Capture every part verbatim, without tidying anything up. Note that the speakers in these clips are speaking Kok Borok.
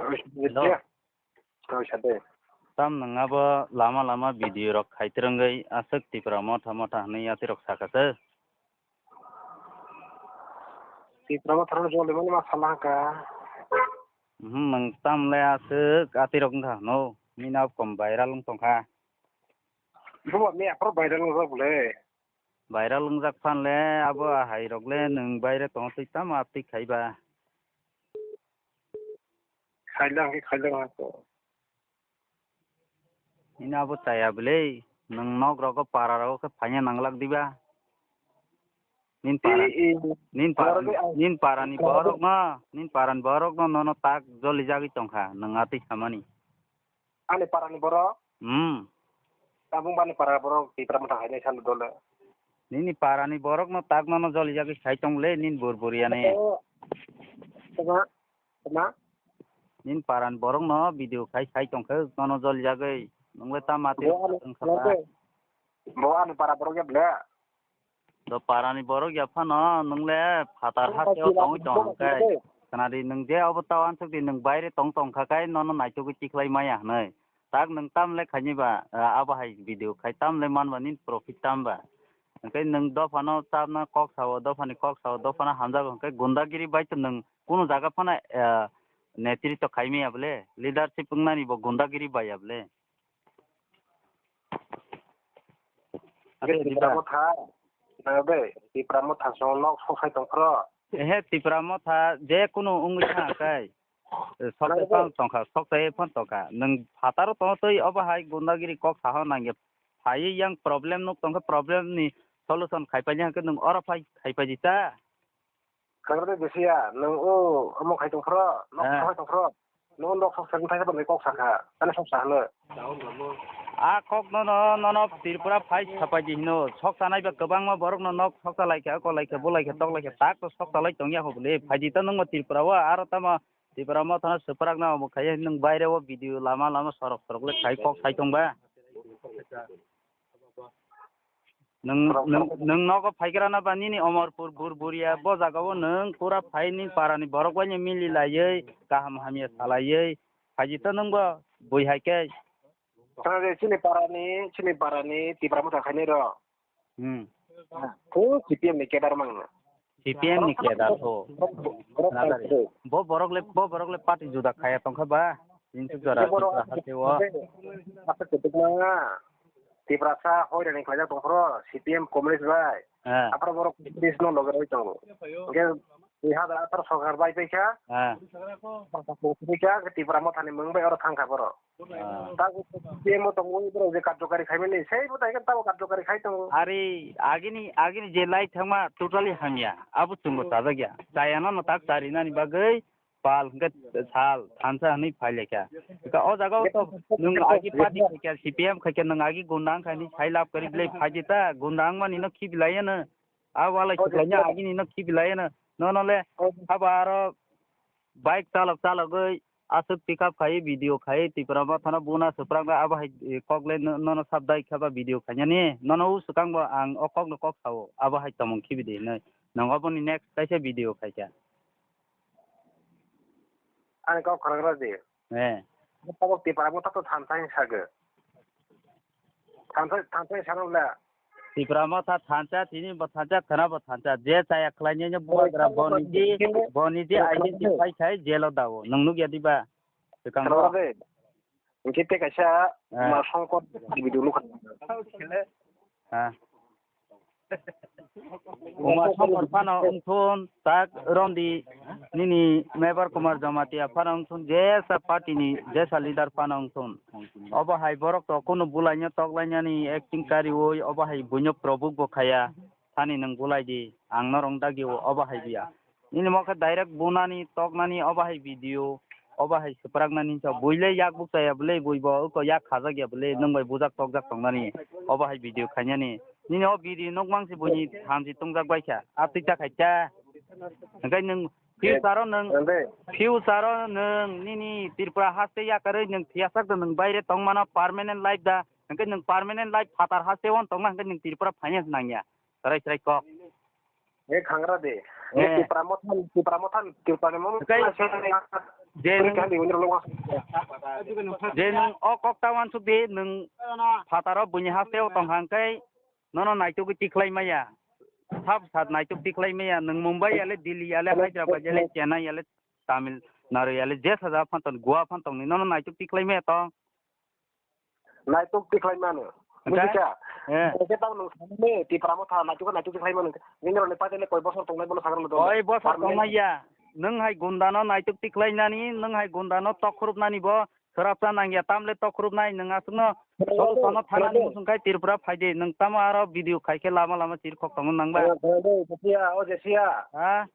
Hello. Tam nwng abo lama lama video rok khai twrwngwi aswk Tipra motha motha hwnwi yatirok saka se. Tipra motha rok joli mani ma sala hwnkha. Mhm, nwng tam le aswk atirok wngkha hwno. Nini abo kom viral wng tongkha. Bobo me aphuru viral wngjak bole. Viral wngjak phan le abo ahai rok le nwng baire tong twi tamo aptwi khai ba. Khailak khe khailak ha to. Nini abo chaya bwle, nwng nok rogo para rogo khe phaina nanglak diba. Nin para, I, I, nin para, borok ni ang nin para ni borok no, nin para ni borok no nono tak joli jagwi tongkha, nwng atwi samani. Ani para ni borok? Hmm. Tabung bani para borok Tipra motha hainai salo dole. Nini para ni borok no tak nono joli jagwi sai tong le, nin bur bur yani. Tama, tama. Nin para ni borok no video khai sai tong khe nono joli jagwi. Nwng le tama te Bo ani, wng kha bo ani para borok ya bwle. Do para ni borok ya phano nwng le phatar ha seo tongwi tong hwn khe. Khna di nwng je obo tao ansuk di nwng baire tong tong kha khe nono naitugwi tikhlai maya hwnwi. Tak nwng tam le khaini ba, ah, abo hai video khai tam le man ba nini profit tam ba. Hwnkhe nwng dophano chapna kok sao, dophani kok sao, dophano hamjago hwnkhe gundagiri bai to nwng kunu jaga phano, ah, netritw khai maya bole, leadership wngnani bo gundagiri bai ya bole. Ate Tipra diba? Motha, na be, Tipra motha song nok sok sai tong phro. Ehe, Tipra motha je kunu wngwi tha kai. Sok sai phano tong kha, sok sai phano tong kha. Nwng phataro tong twi obo hai gundagiri kok saho nangya. Phai yang problem nuk tong kha, problem ni solution khai pai hwnkhe nwng oro phai khai pai di ta. Khwrwng de bisi ya, nwng o omo khai tong phro, nok khai tong phro. Nwng nok sok sakni thaisa bwlai kok sakha, ani sok sa hwno. A kok no, no, no, no, Tripura phai sapai di hino, sok sanai ba kwbangma borok no nok sok salai kha, kolai kha, bolai kha, toklai kha, tak to sok salai tong ya ho bwle, phai di ta nwng ma Tripura o, aro tamo Tripura mo thana swprak na omo khai nwng baire o video lama lama sorok sorok le khai kok sai tong ba. Nwng, nwng, nwng nogo phaikrana ba nini Omorpur bur buria bo jagao nwng pura phai ni para ni borok bai mili laiwi kaham hamya salaiwi phaiji to nwng bo bui hai khe. Khana je chini para ni, chini para ni Tipra motha khainai rok. Hmm. Khu C P M ni kedar mangno. C P M ni kedar tho. Bo borok le, bo borok le party juda khaya tongkha ba. Insuk jora Tipra hasteo. Asa kutuk manga. Tiprasa hoirani khlaijak tongphro, C P M communist bai. Aphro borok communist no loge roi tongo. Hwnkhe dui hazar atharo sorkar bai paikha. Paikha, Tipra mothani mung bai oro thangkha borok. Ah. Tabo C P M o tongo, borok je karjokari khaimani, sei bo tai khe tabo karjokari khai tongo. Ari, agini, agini je lai thangma totally hamya, abo chwngbo chajakya. Chayano no tak charinani bagwi pal hwnkhe sal thansa hwnwi phailaikha. Hwnkhe o jaga o to nwng agi party khaikha, C P M khaikha, nwng agi gunda wngkha hinwi sai lab kwrwi belai phaidi ta, gunda wngmani no khibilaiyano. A walai kwplaina agini no khibilaiyano. Nono le habo aro bike chalok chalogwi aswk pick up khai video khai Tipra mothano buna swprakna abo hai kok le no-, nono sabdai khe ba video khainani. Nono o swkang bo ang o kok no kok sao abo hai tongmung khibidi hinwi. Nwng oboni next kaisa video khaikha. Ani kok khorang rw di. Eh. Tabok Tipra motha to thansa hin sago. Thansa, thansa hin sano le. Tipra motha thansa, tini bo thansa, khwna bo thansa. Je chaya khlainai no bubagra bo niji, bo niji identify khai jail o dao. Nwng nukya diba? Swkang bo. Hwnkhe tei kaisa ma songkot video nukha. Ha. Uma Songkor phano wngthun, tak romdi nini Mebar Kumar Jamatia phano wngthun, jesa party ni jesa leader phano wngthun. Obo hai borok to kunu bulaino toklainani acting kariui, obo hai buino probuk bo khaya. Thani nwng bulai di, ang norok dagi o, obo hai biya. Nini mo khe direct bunani, toknani, obo hai video, obo hai swpraknani hinsa. Buile yak bukcha ya bwle, buibo uko yak khajak ya bwle, nwng bai bujak tokjak tongnani, obo hai video khainani. Nini o video nukmang se buini thamchi tongjak bai kha. A twi ta khai ta. Hwnkhe nwng future o nwng, future o nwng nini Tripura haste yakarwi nwng phiyasak da nwng baire tongmano permanent life da. Hwnkhe nwng permanent life phatar haste o tongna hwnkhe nwng Tripura finance nangya. Chwrai chwrai kok. E khangra de. E. Tipra mothan, Tipra mothan, Tipra ni mothan. Hwnkhe Je nwng, je nwng o kok ta uansuk di, nwng phataro buini hasteo tong hang khe nono naitugwi tikhlai maya. Sab sat naituk tikhlai maya. Nwng Mumbai yale, Delhi yale, Hyderabad yale, Chennai yale, Tamil Nadu yale, je saja phan tong, Goa phan tong ni, nono naituk tikhlai maya tong. Naituk tikhlai mano. Hwnkhe? Bujikha? Eh. Hwnkhe tamo nwng sanani Tipra Motha naituk naituk tikhlai mano. Nini roni party le koi bosor tongnai bono sagra lo. Koi bosor tongnai ya. Nwng hai gundano naituk tikhlai nani, nwng hai gundano tok khurupnani bo swrapsa nangya, tamle tok khurupnai nwng aswkno solution no thanani musung khai Tripura phaidi, nwng tamo aro video khaikhe lama lama chirkhok tongna nangba. O jesia, o jesia. Ha?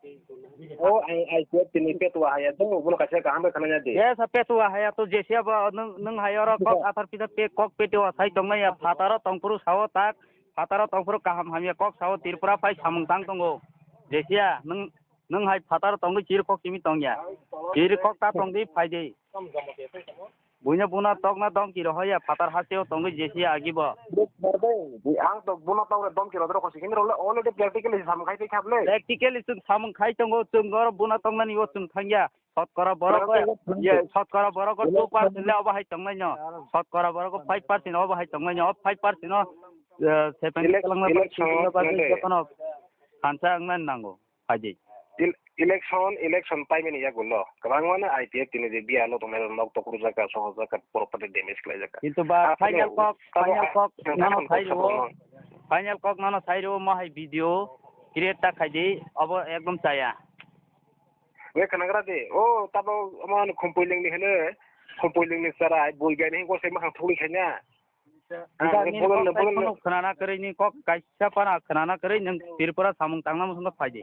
O, ai, ai, ke tini petua haya, to, bono kaisa kaham bai khananya di. Yes, petua haya to jesia ba, nwng, nwng hai oro kok athar pisa pe, kok petua sai tongmaya, phataro tongphuru sao tak, phataro tongphuru kaham hamya kok sao Tripura phai samung tang tongo. Jesia, nwng, nwng hai phataro tongwi chirkhok simi tongya. Chirkhok ta tongdi phaidi. Buino buna tokna domki rohoya, phatar hasteo tongwi jesia agibo. Ang to buna tokre domki rodro khosi, kini role already practically samung khai tei khable. Practically chwng samung khai tongo, chwng oro buna toknani o chwng thangya. Sotkora borok, ye, sotkora borok two percent le obo hai tongnai no. Sotkora borok five percent obo hai tongnai no. O five percent no, eh, seventy Elec-, kalangna election, bagwi jotono kansa wngna nango. Phaidi. Il-, election, election paimani yagulo. Kwbangmano I P F tini je bialo tongnai rok nok tok rwjak kha, sohor jak kha, property damage khlai jak kha. Kintu ba final kok, final kok nono sai rwo. Final kok nono sai rwo, mo hai video create ta khaidi, obo ekdom chaya. Nge khanagra de, o tabo omo Khumpuilengni hene, Khumpuilengni chara, bui gaini hingko se mahang thugui khaina. Ang nini kok tai kheno khwnana kwrwi, nini kok kaisa phano khwnana kwrwi, nwng Tripura samung tangna muchungkha phaidi.